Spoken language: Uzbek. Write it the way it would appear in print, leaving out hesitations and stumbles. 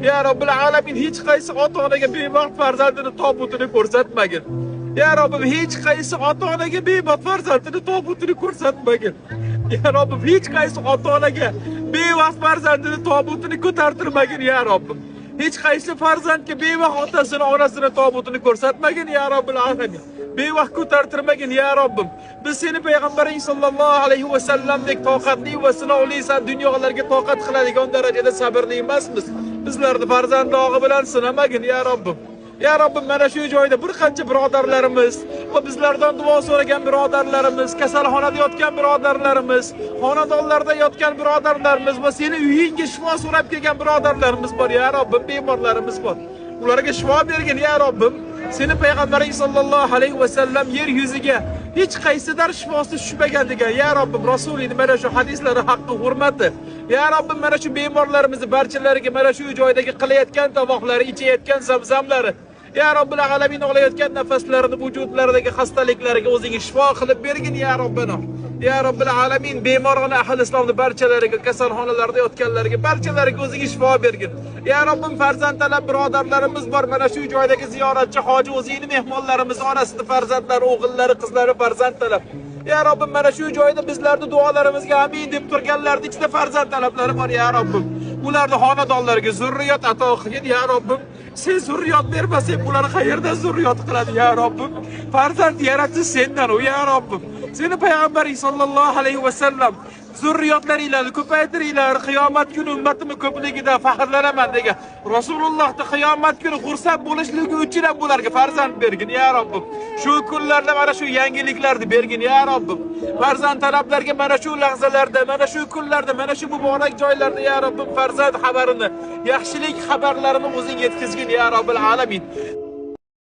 Ya Robbil alamin, hech qaysi ota-onaga bevaqt farzandini tobutini ko'rsatmagin. Ya Robbim, hech qaysi ota-onaga bevaqt farzandini tobutini ko'rsatmagin. Ya Robbim, hech qaysi ota-onaga bevaqt farzandini tobutini ko'tartirmagin ya Robbim. Hech qaysi farzandga bevaqt otasini, onasini tobutini ko'rsatmagin ya Robbil alamin. Bevaqt ko'tartirmagin ya Robbim. Biz seni payg'ambaring sollallohu alayhi va sallamdek toqatli va sinovli dunyolarga toqat qiladigan darajada sabrli emasmiz. Bizlarni farzand dog'i bilan sinamagin ya Robbim. Ya Robbim, mana shu joyda bir qancha birodarlarimiz va bizlardan duo so'ragan birodarlarimiz, kasalxonada yotgan birodarlarimiz, xonadonlarda yotgan birodarlarimiz va seni uyingga shifo so'rab kelgan birodarlarimiz bor ya Robbim, bemorlarimiz bor. Ularga shifo bergin ya Robbim. Seni payg'ambaring sollallohu alayhi va sallam yer yuziga hech qaysi dard shifosiz tushmagan degan ya Robbim, Rasulingni mana shu hadislari haqqi hurmati. Ya Robbim, mana shu bemorlarimizni barchalariga mana shu joydagi qilayotgan tavoflari, ichayotgan zamzamlari, ya Robbil alamin, olayotgan nafaslarini, vujudlaridagi xastaliklariga o'zing shifo qilib bergin ya Robbana. Ya Robbil alamin, bemorona ahli islomni barchalariga, kasalxonalarda yotganlarga, barchalariga o'zing shifo bergin. Ya Robbim, farzand talab birodarlarimiz bor, mana shu joydagi ziyoratchi hoji o'zingni mehmonlarimiz orasida farzandlari, o'g'illari, qizlari farzand talab. Ya Robbim, mana shu joyda bizlarni duolarimizga amin deb turganlarning ichida farzand talablari bor ya Robbim. Ularni xonadonlariga zurriyot ato qilgin ya Robbim. Sen zurriyot bermasang, ular qayerdan zurriyot qiladi ya Robbim? Farzand yaratish sendan u ya Robbim. Seni payg'ambaring sollallohu alayhi va sallam zurriyotlaringlarni ko'paytiringlar, qiyomat kuni ummatimni ko'pligidan faxrlanaman degan Rasulullohni qiyomat kuni xursand bo'lishligi uchun ham bularga farzand bergin ya Robbim. Shu kunlarda mana shu yangiliklarni bergin ya Robbim. Farzand talablarga mana shu lahzalarda, mana shu kunlarda, mana shu muborak joylarda ya Robbim farzand xabarini, yaxshilik xabarlarini o'zing yetkazgin ya Robbil alamin.